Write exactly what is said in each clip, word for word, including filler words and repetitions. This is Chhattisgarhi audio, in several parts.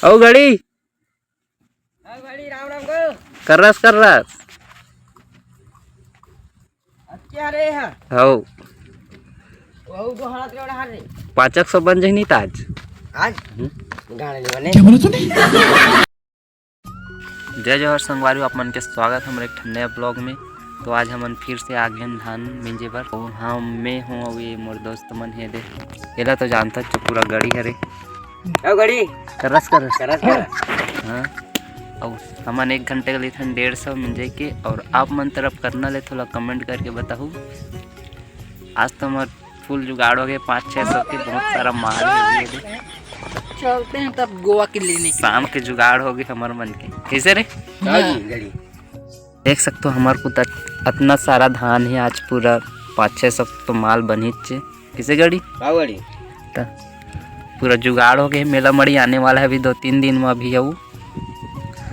ओ घड़ी। हाँ, घड़ी, राम राम गो। कर्रस, कर्रस। अच्छा रे, हाँ। हौ। वहू को हालत रे, हाल रे। पाँच एक सौ बन जाही नहीं त आज। आज? हम्म। गाने नहीं बने। जय जोहार संगवारी हो, आप मन के स्वागत है हमर एक ठन नया ब्लॉग में। तो आज हमन फिर से आ गए धान मिंजे बर। तो हाँ, मैं हूँ, अउ ये मोर दोस्त मन हे दे। एला तो जानता जो पूरा गड़ी हरे। ओ गड़ी। करस, करस। करस, करस। हाँ। अउ हमन एक घंटे के लेथन डेढ़ सौ मिंजे के, अउ आप मन तरफ कतना लेथो ला comment करके बताहू। आज तो हमर फुल जुगाड़ हो गए, पाँच छः सौ के बहुत सारा माल है ये दे। चलते हैं तब गोवा के लेने के लिए। शाम के जुगाड़ हो गए हमर मन के। कैसे रे? हाँ। देख सकते हो हमर को त-, अतना सारा धान है, आज पूरा पाँच छः सौ तो माल बनिच हे। किसे गड़ी? का गड़ी? त पूरा जुगाड़ हो गए, मेला मड़ी आने वाला है अभी दो तीन दिन में, अभी अउ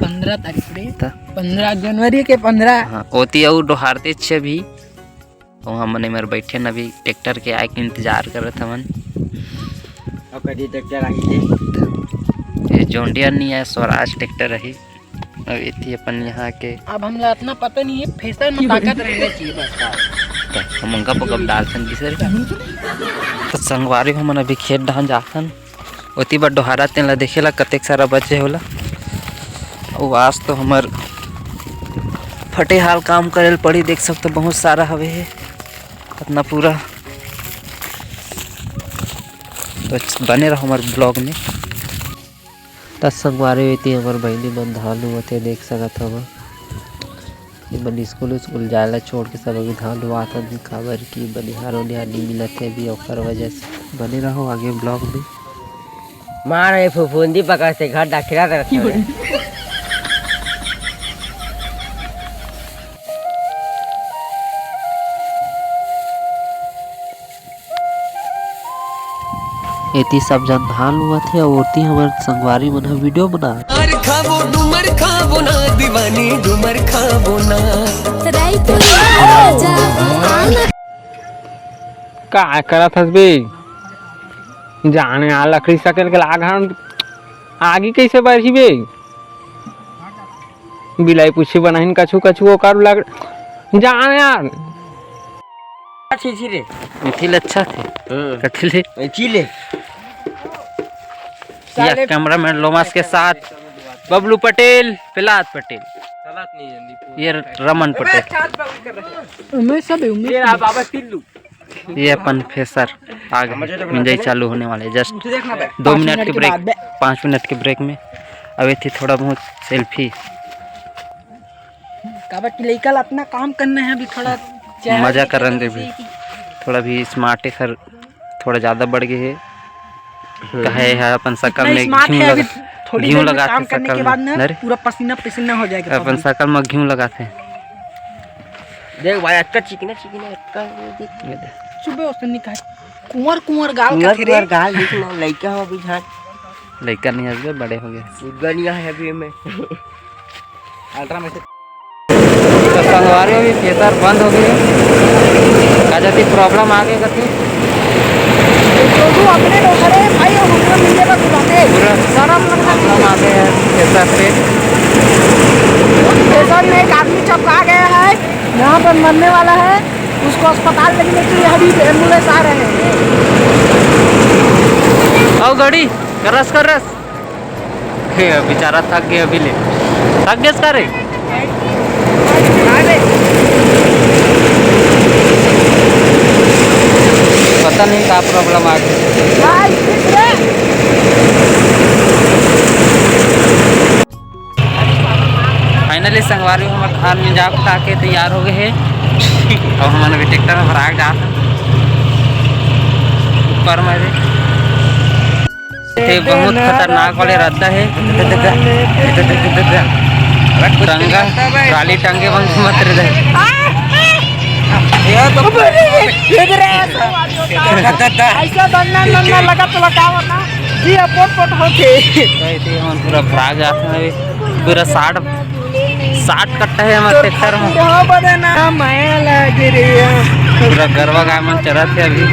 पंद्रह तारीख रे। त? पंद्रह जनवरी के पंद्रह। हाँ, ओती अउ डोहारते छे अभी। तो हमन एमेर बैठे न, अभी ट्रैक्टर के आए के इंतजार करत हवन। अब कभी ट्रैक्टर आही के? ये जॉन डियर नहीं है, स्वराज ट्रैक्टर है। अब एती अपन यहाँ के अब हमला इतना पता नहीं है, फेसर में ताकत रहना चाहिए बस। त हम गप गप डालथन किसे रे। तो संगवारी हमन अभी खेत डहान जाथन, ओती बर डोहारा तेन ला देखे ला कतेक सारा बचे होला। अउ आज तो हमर फटे हाल काम करे ल पड़ी, देख सकते हो बहुत सारा हवे हे अपना पूरा। तो बने रहो हमर ब्लॉग में। त संगवारी हो, एती हमर बहिनी मन धान लुवत हे, देख सकत हव। ये मन स्कूल उस्कूल जाए ला छोड़ के सब अभी धान लुवात हन, काबर कि बनिहार उनिहार नहीं मिलत हे अभी, ओकर वजह से। बने रहो आगे ब्लॉग में। मार ये फुफुंदी पकड़ से घर डाकिरा तरफ से। एती सब झन धान लुवत हे, अउ ओती हमर संगवारी मन ह वीडियो बना। डुमर खाबो, डुमर खाबो ना, दीवानी डुमर खाबो ना। राई तो राजा, आना। का करत हस बे? जाने आ लकड़ी सकेल के लाग हन, आगी कैसे बरही बे? बिलाई पूछी बनाहिन कछु कछु ओकर लग जान यार। अच्छी छी रे। मिथिल अच्छा थे। हम्म। कथी ले? ए, ची ले। या साले कैमरामैन लोमास के साथ बबलू पटेल, प्रहलाद पटेल, ये रमन पटेल। मैं सब हूँ, मैं ये रहा बाबा टिल्लू। ये अपन फेसर आ गए, मिंजाई चालू होने वाले, जस्ट दो मिनट के ब्रेक, पाँच मिनट के ब्रेक में। अब एती थोड़ा बहुत सेल्फी। काबर कि लइका ला अपना काम करना है, अभी थोड़ा चेहरा मजा देखे करन तो दे भी। उसी की थोड़ा भी स्मार्ट है सर, थोड़ा ज्यादा बढ़ गए है। हम्म। कहे है अपन शकल इतना में स्मार्ट घिव है, अभी लगा, थोड़ी घिव देर में लगाथे काम करने शकल के में। बाद ना अरे, पूरा पसीना पसीना हो जाएगा अपन पब्लिक। शकल में घिव लगाथे। देख भाई, अतका चिकना चिकना, अतका ये देख। ये देख। सुबह उसने निकाल, कुंवर कुंवर गाल का कुंवर थे रे। कुंवर गाल देख ना, लइका हो अभी झाट। लइका नहीं हसबे, बड़े हो गए। सुग्गा नहीं है अभी में। अल्ट्रा में से। तो संगवारी अभी थिएटर बंद हो गए, का जाती प्रॉब्लम आ गई कथी। तो तू अपने डोकरे भाई और उनको मिलने का बुलाते। पूरा शर्म लगता है। प्रॉब्लम आ गया है थिएटर पे। थिएटर में एक आदमी चपका गया है, यहाँ पर मरने वाला है, उसको अस्पताल लेने के लिए अभी एम्बुलेंस आ रहे हैं। आओ गाड़ी, करस करस। हे, बेचारा थक गए अभी ले। थक गए का रे? पता नहीं का प्रॉब्लम आ गया। फाइनली संगवारी हो, हमर धान मिंजा कुटा के तैयार हो गए हे। अब हमन अभी ट्रैक्टर में भरा के जात हन। ऊपर में भी। ये बहुत खतरनाक वाले रद्दा हे। टंगा, ट्राली टंगे बंद मत रे। ये तो ऐसा दन्ना नन्ना लगा तो लगा वरना जी पोट पोट होके। तो ऐसे ही हम पूरा भरा जाते हैं अभी। पूरा साठ, साठ कट्टा है हमारे ट्रैक्टर में। पूरा बदे ना माया लागे रे। पूरा गरवा गाय मन चरत हे अभी।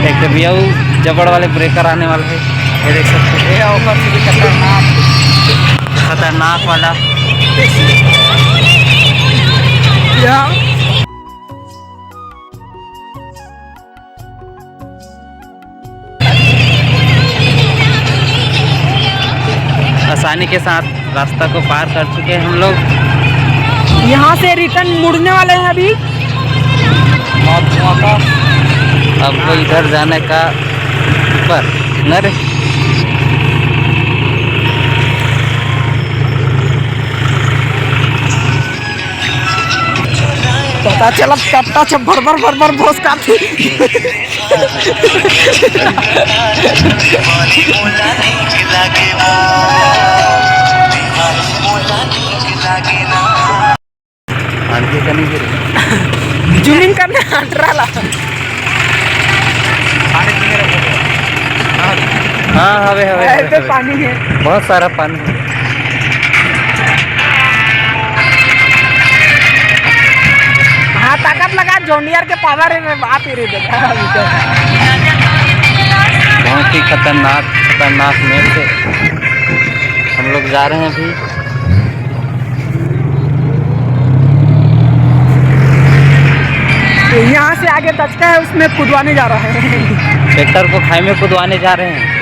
एक तो भैया वो जबड़ वाले ब्रेकर आने वाले हैं। ये देख सकते हो, ये ऊपर से भी खतरनाक, खतरनाक वाला। या। आसानी के साथ रास्ता को पार कर चुके हैं हम लोग। यहाँ से रिटर्न मुड़ने वाले हैं अभी। अब इधर जाने का ऊपर न रे। पता चला टट्टा छप्पर भर भर भर भोस काफी। आगे का नहीं गिरे। जूमिंग करने हट रहा ला। हाँ, हवे, हवे, ऐसे हवे, हवे। पानी है। बहुत सारा पानी है। हाँ, ताकत लगा, जॉन डियर के पावर है, मैं बात ही नहीं देता। बहुत ही खतरनाक, खतरनाक में से हम लोग जा रहे हैं अभी। तो यहाँ से आगे दचका है, उसमें कूदवाने जा रहा है। ट्रैक्टर को खाई में कूदवाने जा रहे हैं।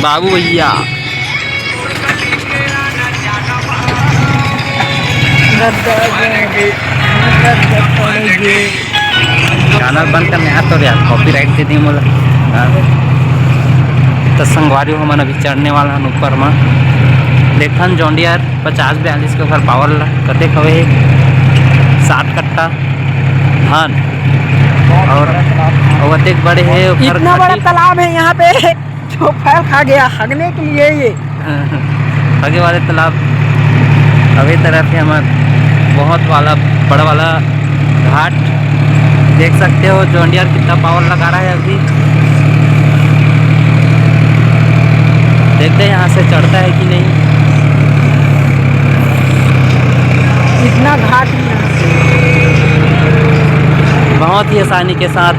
बाबू भैया। गाना बंद करने आ तो यार, कॉपीराइट दे दी मोला। हाँ। तो संगवारी हो, हमन अभी चढ़ने वाला हन ऊपर मा। देखथन जॉन डियर पचास बयालीस के ओकर पावर ला, कतेक हवे हे? सात कट्टा धान। और, और अतेक बड़े हे ओकर इतना बड़ा घाटी। तालाब है यहाँ पे। जो फैल खा गया हगने के लिए ये। आगे वाले तालाब, अभी तरफ है हमारे बहुत वाला, बड़ा वाला घाट। देख सकते हो जॉन डियर कितना पावर लगा रहा है अभी। देखते हैं यहाँ से चढ़ता है कि नहीं। इतना घाट नहीं है। बहुत ही आसानी के साथ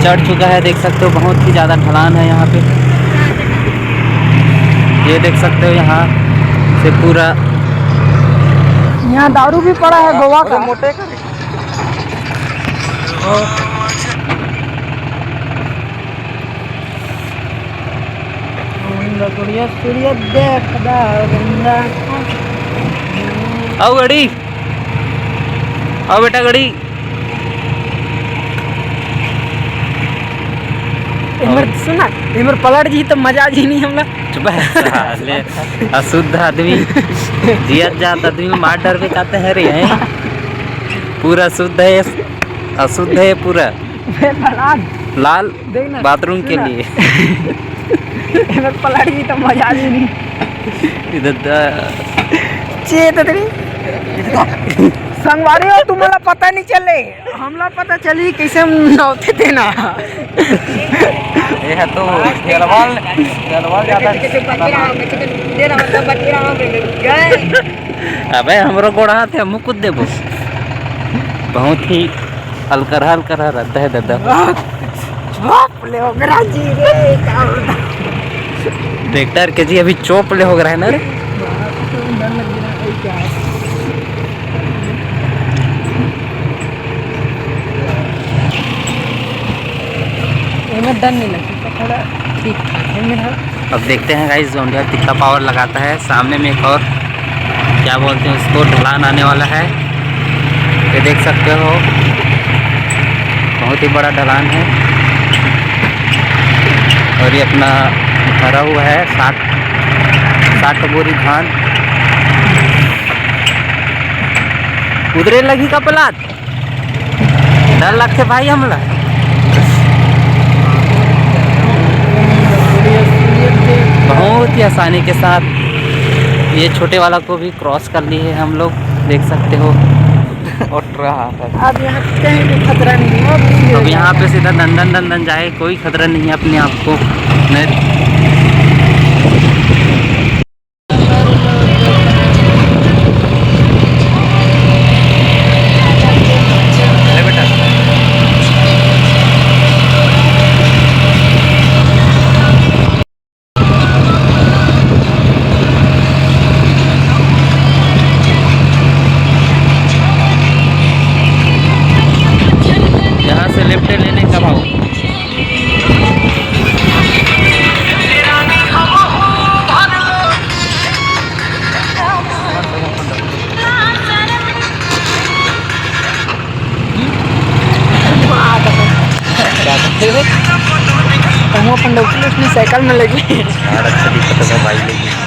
चढ़ चुका है, देख सकते हो बहुत ही ज़्यादा ढलान है यहाँ पे। ये देख सकते हो यहाँ से पूरा यहाँ दारू भी पड़ा है गोवा का। मोटे का। सूर्य देख। आओ गड़ी, आओ बेटा गड़ी। एमर सुना, एमर पलट जी तो मजा जी नहीं हमला। चुप है साले, अशुद्ध आदमी, जियत जात आदमी मार डरबे कहते हैं रे, हैं? पूरा शुद्ध है, अशुद्ध है पूरा। बे प्रहलाद, लाल देख ना, बाथरूम के सुना। लिए। एमर पलट जी तो मजा जी नहीं। इधर दा- चेत तेरी। संगवारी हो, तुम्हाला पता नहीं चले। हमला पता चली कैसे हम नौते थे ना। ये है तो गलवाल, गलवाल ज्यादा। अबे हमरो गोड़ हाथ है, मुकुद देबो। बहुत ही अलकरहा अलकरहा रहता है दादा। बाप ले ओकरा जी रे, का होता? ट्रैक्टर के जी अभी चोप ले हो रहा है ना रे। बाप, तो डर लग रहा है क्या? एमे डर नहीं लगता, थोड़ा ठीक ठाक है मेरा। अब देखते हैं गाइस, जॉन डियर कितना पावर लगाता है। सामने में एक और, क्या बोलते हैं उसको, ढलान आने वाला है। ये देख सकते हो, बहुत ही बड़ा ढलान है। और ये अपना भरा हुआ है, साठ, साठ बोरी धान। उधरे लगी का पलात। डर लगथे भाई हमला। बहुत ही आसानी के साथ ये छोटे वाला को भी क्रॉस कर लिए हम लोग, देख सकते हो। उठ रहा है। अब यहाँ कहीं भी खतरा नहीं है, अब free हो अब यहाँ जाएगा। पे सीधा दंदन दंदन जाए, कोई खतरा नहीं है अपने आप को। नहीं। हे, हे। कहूँ अपन डौकी लूट ली, साइकिल में लगी। यार, अच्छा दिखत हे भाई, लेकिन